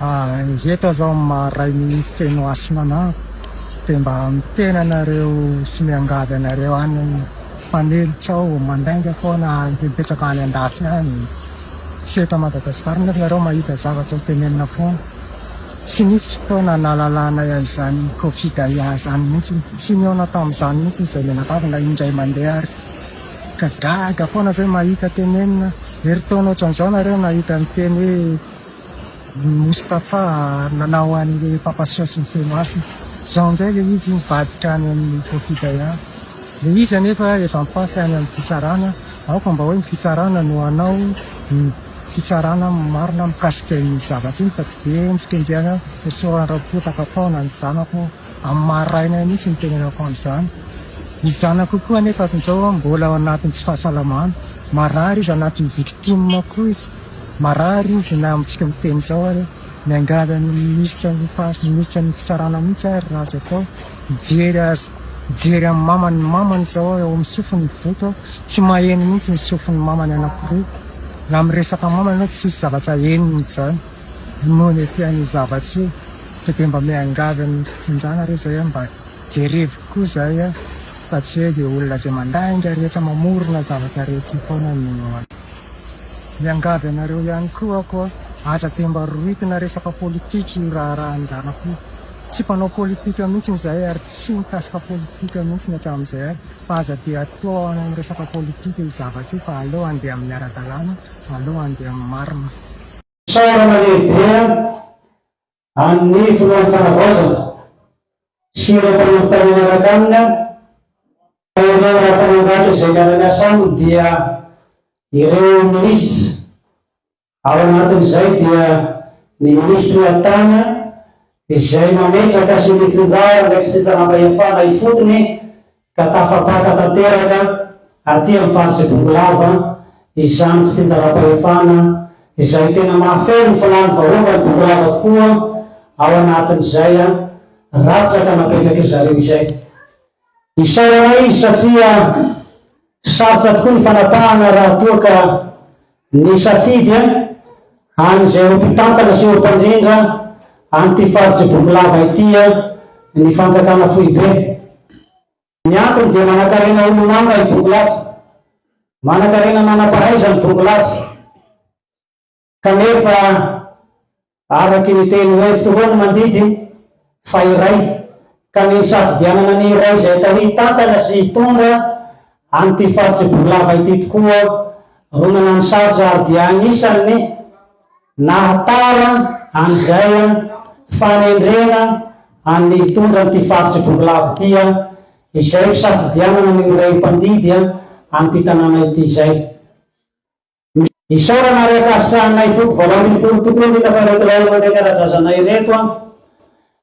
Eto aho zao maharay ny feno hasina anah dia mba miteny anareo sy miangavy anareo any mpanely tsao mandainga foana mipetraka any andafy any tsy eto Madagascar nefa nareo mahita zavatra ho tenenina foana tsy nisy fotoana nahalalanay an'izany Covid IA zany mihitsy tsy nihaona tamin'izany mihitsy izay mianakavy na indray mandeha ary ka gaga foana zay mahita tenenina herintaona ohatran'izao nareo nahita niteny hoe Moustapha nanao an'le Papa Soa sy ny Feno Hasina. Zao indray le izy mivadika any amin'ny Kofidaya. Le izy anefa efa mi-passe any amin'ny fitsarana, aoka mba hoe ny fitsarana no hanao ny fitsarana marina mikasika iny zavatra iny fa tsy dia enjikenjehana hosoran-dRapotaka foana ny zanako amin'ny maha rainay mihitsy no itenenako an'izany. Ny zanako koa anefa hatrin'izao mbola ao anatin'ny tsy fahasalamana, marary izy, anatin'ny victime koa izy. Marary izy na amintsika miteny izao ary miangavy an'ny minisitra ny minisitra ny fitsarana mihitsy ary raha azo atao hijery azy hijery amin'ny mamany ny mamany izao eo amin'ny sofiny ny voto tsy maheno mihitsy ny sofin'ny mamany anankiroa na miresaka mamany ianao tsisy zavatra henony izany noho ny efian'io zavatra io ka dia mba miangavy amin'ny fitondrana re zay mba jerevo koa zay fa tsy hoe dia olona izay mandainga rehetra mamorona zavatra rehetra io foana no Miangavy anareo ihany koa aho koa aza dia mba rohitina resaka politika io raharahan-janako io. Tsy mpanao politika mihitsy izahay ary tsy mikasika politika mihitsy hatramin'izay ary fa aza dia atao any amin'ny resaka politika io zavatra io fa aleo handeha amin'ny ara-dalàna, aleo handeha amin'ny marina. Fisaorana lehibe an'ny Filohan'ny Fanavaozana sy ireo mpanolo-tsaina miaraka aminy fa ireo Rafamandratra izay miara-miasa aminy dia ireo Minisitra, ao anatin'izay dia ny Minisitry ny Atany izay mametraka sy mitsinjara ilay fitsinjaram-pahefana ifotony ka tafapaka tanteraka aty amin'ny faritr'i Bongolava izany fitsinjaram-pahefana izay tena mahafeno ny filàn'ny vahoakan'i Bongolava tokoa ao anatin'izay rafitra ka napetrak'i zareo izay. Isaorana izy satria sarotra tokoa ny fanapahana raha toa ka nisafidy an'izay ho mpitantana sy ho mpandrindra an'ity faritr'i Bongolava ity ny fanjakana foibe. Ny antony dia manankarena olomanga i Bongolava, manankarena manam-pahaizana i Bongolava. Kanefa, araky ny teny hoe tsy roa no mandidy fa iray, ka ny nisafidianana ny iray izay atao hitantana sy hitondra an'ity faritr'i Bongolava ity tokoa ro nanano sarotra ary dia anisan'ny nahatara an'izay fanendrena an'ny hitondra an'ity faritr'i Bongolava ity izay fisafidianana ny ho iray mpandidy an'ity tanàna ity izay. Isaorana ary ankasitrahanay foko 18 tokoa indrindra fa ireto ray aman-dreny ara-drazana ireto an!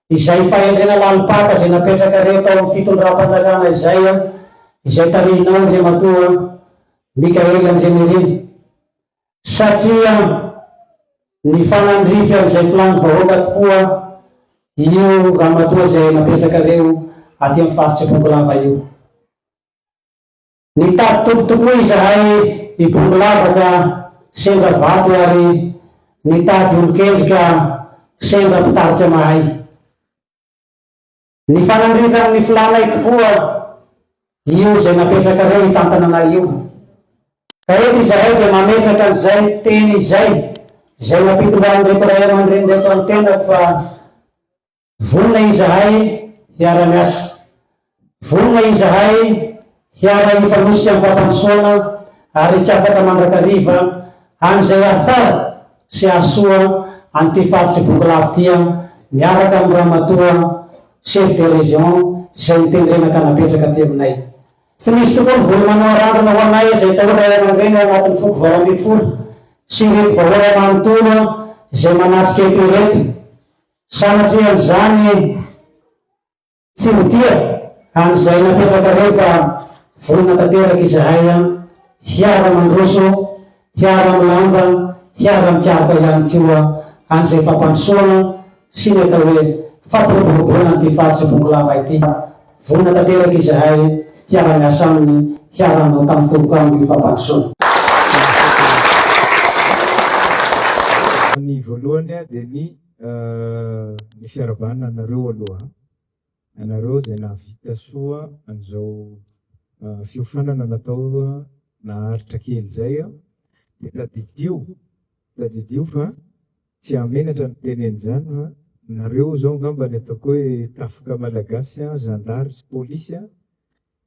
Izay fahendrena lalim-paka izay napetrakareo tao amin'ny fitondram-panjakana izay an! Izay tarihinao Andriamatoa Mickaël Andrianirina. Satria nifanandrify amin'izay filàn'ny vahoaka tokoa io ramatoa izay napetrakareo aty amin'ny faritr'i Bongolava io. Nitady tompo tokoa izahay i Bongolava ka sendra vato ary nitady olon-kendry ka sendra mpitarika mahay. Nifanandrify amin'ny filànay tokoa io izay napetrakareo hitantana anay io. Ka eto izahay dia mametraka an'izay teny izay, izay nampitondran'ireto ray aman-dreny ireto an'ny tenako fa Vonona izahay hiara-miasa. Vonona izahay hiara-hifanosika amin'ny fampandrosoana ary hikatsaka mandrakariva an'izay hahatsara sy hahasoa an'ity faritr'i Bongolava ity miaraka amin'i Ramatoa Chef de Région izay notendrena ka napetraka aty aminay. Tsy misy tokoa ny volo manao randrana ho anay izay atao ray aman-dreny ao anatin'ny foko 18 sy ireto vahoaka manontolo izay manatrika eto ireto. Sanatria an'izany tsy ho tia an'izay napetrakareo fa vonona tanteraka izahay hiara-mandroso, hiara-milanja, hiara-mikaroka ihany koa an'izay fampandrosoana sy ny atao hoe fampiroboroboana an'ity faritr'i Bongolava ity. Vonona tanteraka izahay hiara-miasa aminy, hiara-hanao tantsoroka aminy io fampandrosoana. Ny voalohany dia ny. Ny fiarahabana anareo aloha, anareo izay nahavita soa an'izao fiofanana natao naharitra kely izay dia tadidio, tadidio fa tsy hahamenatra ny miteny an'izany fa nareo izao angamba ny ataoko hoe tafika malagasy, zandary sy polisy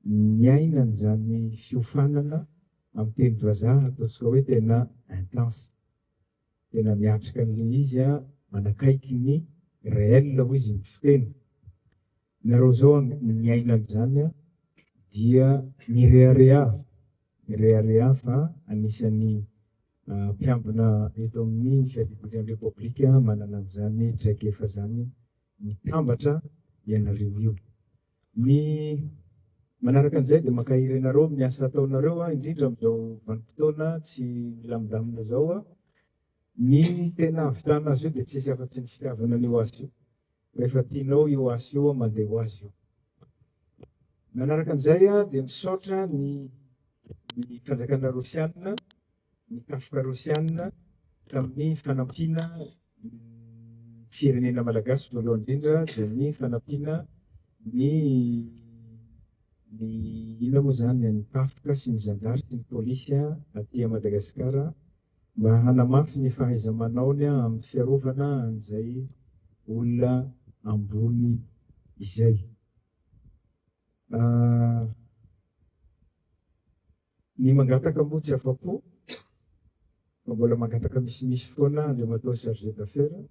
niaina an'izany fiofanana amin'ny teny vazaha ataontsika hoe tena intense. Tena miatrika an'ilay izy an, manakaiky ny réel hoy izy ny fiteny. Nareo zao an niaina an'izany an dia mirehareha, mirehareha fa anisan'ny mpiambina eto amin'ny fiadidiana ny Repoblika manana an'izany traikefa zany mitambatra ianareo io. Ny manaraka an'izay dia mankahery anareo amin'ny asa ataonareo indrindra amin'izao vanim-potoana tsy milamindamina izao. Ny tena hahavitana azy io dia tsisy afa-tsy ny fitiavana an'io asa io. Rehefa tianao io asa io mandeha ho azy io. Manaraka an'izay dia misaotra ny ny fanjakana rosiana, ny tafika rosiana tamin'ny fanampiana ny firenena malagasy voalohany indrindra dia ny fanampiana ny ny inona moa izany ny tafika sy ny zandary sy ny polisy aty Madagasikara mba hanamafy ny fahaiza-manaony amin'ny fiarovana an'izay olona ambony izay. Ny mangataka moa tsy afa-po fa mbola mangataka misimisy foana Andriamatoa Chargé d'affaires,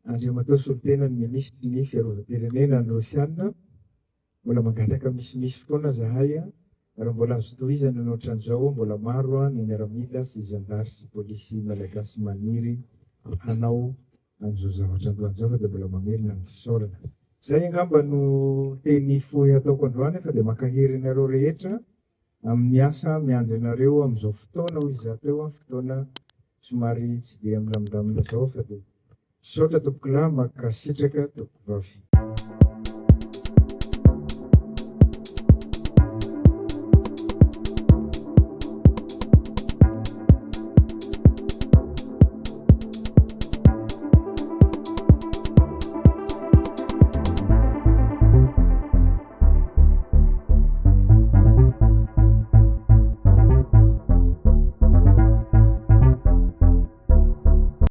Andriamatoa Solontenan'ny Minisitry ny Fiarovam-pirenena any Rosiana, mbola mangataka misimisy foana zahay raha mbola azo tohizana ny ohatran'izao, mbola maro ny miaramila sy zandary sy polisy malagasy maniry hanao an'izao zavatra androany izao fa dia mbola mamerina ny fisaorana. Izay angamba no teny fohy hataoko androany fa dia mankahery anareo rehetra amin'ny asa miandry anareo amin'izao fotoana hoy izaho teo, fotoana somary tsy dia milamindamina izao fa dia misaotra tompokolahy, mankasitraka tompokovavy.